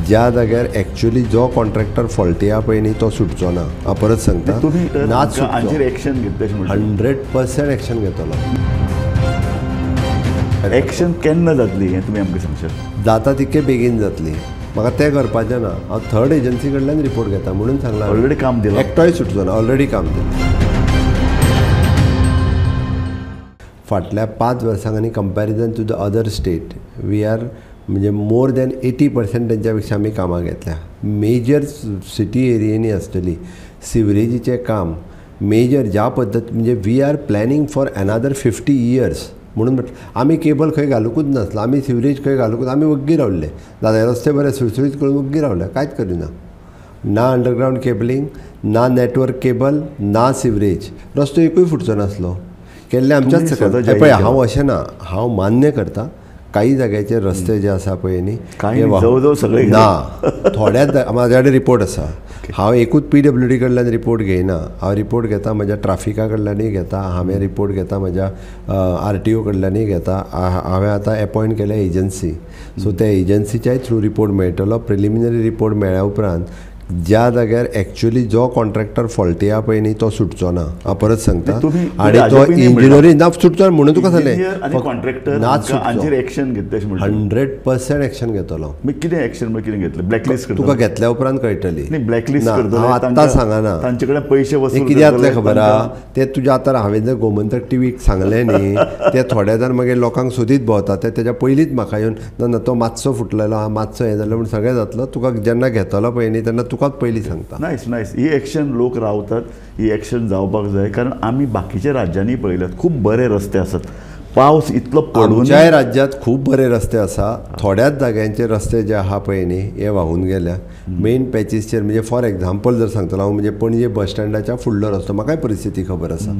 ज्या जाग्यार एक्चुअली जो कॉन्ट्रॅक्टर फॉल्टी आहा पळय न्ही तो सुटचो ना. हांव परत सांगता, नाच हांचेर एक्शन घेतले, 100% एक्शन घेतलो. एक्शन केन्ना जातली हें तुमी आमकां सांगशात? जाता तितके बेगीन जातली. म्हाका तें करपाचें ना. हांव थर्ड एजन्सी कडल्यान रिपोर्ट घेता म्हणून सांगलां. ऑलरेडी काम दिलां, एकटोय सुटचो ना, ऑलरेडी काम दिलां. फाटल्या 5 वर्सांक आनी comparison to the other state we are म्हणजे मोर दॅन 80% तेंच्या पेक्षा आमी कामां घेतल्या. मेजर सिटी एरियेंनी आसतली सिवरेजीचें काम मेजर ज्या पद्दत म्हणजे we are planning for another 50 years म्हणून आमी केबल खंय घालुकूच नासलो, आमी सिवरेज खंय घालुकूच, आमी वग्गी रावले. दादा रस्ते बरे सुळसुळीत करून वग्गी रावले, कांयच करिना. ना अंडरग्रावंड केबलिंग, ना नेटवर्क केबल, ना सिवरेज, रस्तो एकूय फुटचो नासलो. केल्ले आमच्याच सकयल. पळय हांव अशें ना, हांव मान्य करता काही जाग्याचे रस्ते जे आसा पळय न्ही ना थोड्याच म्हाज्या कडेन रिपोर्ट आसा. हांव एकूच PWD कडल्यान रिपोर्ट घेयना, हांव रिपोर्ट घेता म्हज्या ट्राफिका कडल्यानूय घेता, हांवें रिपोर्ट घेता म्हज्या RTO कडल्यानूय घेता. हांवें आतां एपॉयंट केल्या एजन्सी, सो त्या एजन्सीच्याय थ्रू रिपोर्ट मेळटलो. प्रिलिमिनरी रिपोर्ट मेळ्ळ्या उपरांत ज्या जाग्यार एक्चुअली जो कॉन्ट्रॅक्टर फॉल्टी आहा पळय न्ही तो सुटचो ना. हांव परत सांगता, आनी तो इंजिनियरींग ना सुटचो ना म्हणून तुका सांगलें, नाच 100% एक्शन घेतलो. कितें एक्शन कितें घेतलें? ब्लॅकलिस्ट तुका घेतल्या उपरांत कळटली. ब्लॅकलिस्ट हांव आत्तां सांगना. तांचे कडेन पयशे वसूल कितें जातलें खबर आहा? तें तुज्या आतां हांवें जर गोमंतक टीव्हीक सांगलें न्ही तें थोड्या जाण मागीर लोकांक सोदीत भोंवता. ते तेज्या पयलींच म्हाका येवन ना ना तो मातसो फुटलेलो आहा, मातसो हें जालें म्हूण सगळें जातलो. तुका जेन्ना घेतलो पळय न्ही तेन्ना तुकाच पयलीं सांगता. नायस नायस, ही एक्शन लोक रावतात, ही एक्शन जावपाक जाय. कारण आमी बाकीच्या राज्यांनी पळयल्यात खूब बरे रस्ते आसात, पावस इतलो पडून आमच्याय राज्यांत खूब बरे रस्ते आसा. थोड्याच जाग्यांचे रस्ते जे आहा पळय न्ही हे व्हांवून गेल्या. मेन पॅचीसचेर म्हणजे फॉर एग्जाम्पल जर सांगतलो हांव, म्हणजे पणजे बस स्टँडाच्या फुडलो रस्तो म्हाकाय परिस्थिती खबर आसा.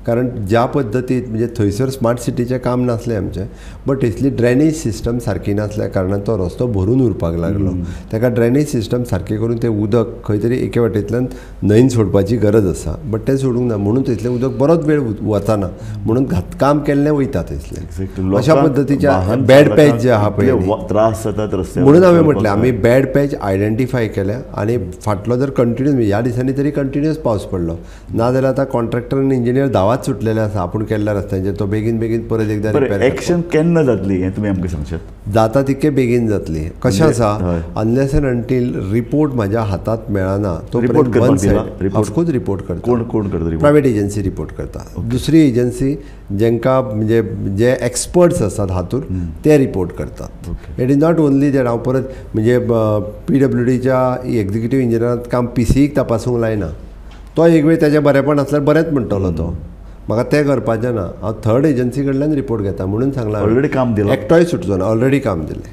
कारण ज्या पद्दतीन म्हणजे थंयसर स्मार्ट सिटीचें काम नासलें आमचें, बट थंयसली ड्रेनेज सिस्टम सारकी नासल्या कारणान तो रस्तो भरून उरपाक लागलो. ताका ड्रेनेज सिस्टम सारकी करून तें उदक खंय तरी एके वाटेंतल्यान न्हंयन सोडपाची गरज आसा, बट तें सोडूंक ना म्हणून थंयसलें उदक बरोच वेळ वचना म्हणून काम केल्लें वयता. अशा पद्दतीच्या बॅड पॅच जे आहा पळय त्रास जातात रस्त्यार, म्हणून हांवें म्हटलें आमी बॅड पॅच आयडेंटिफाय केल्या. आनी फाटलो जर कंटिन्यूस ह्या दिसांनी तरी कंटिन्यूस पावस पडलो ना जाल्यार आतां कॉन्ट्रॅक्टर आनी इंजिनियर धांवात सुटलेले आसा आपूण केल्ल्या रस्त्यांचेर तो बेगीन बेगीन परत एकदां रिपेर. एक्शन केन्ना जातली हें तुमी आमकां सांगशात? जाता तितके बेगीन जातली. कशें आसा, अनलेस एंड अंटील रिपोर्ट म्हाज्या हातांत मेळना तो ऑफकोर्स रिपोर्ट करता. कोण कोण करता? प्रायवेट एजन्सी रिपोर्ट करता. दुसरी एजन्सी जेंका म्हणजे जे एक्सपर्ट्स आसात हातूंत ते रिपोर्ट करतात. It is not only that. हांव परत म्हणजे PWDच्या एक्झिक्युटीव इंजिनियरान काम PCक तपासूंक लायना, तो एक वेळ तेजें बरेंपण आसल्यार बरेंच म्हणटलो तो. म्हाका तें करपाचें ना. हांव थर्ड एजन्सी कडल्यान रिपोर्ट घेता म्हणून सांगलां. ऑलरेडी काम दिलां, एकटोय सुटचो ना, ऑलरेडी काम दिलें.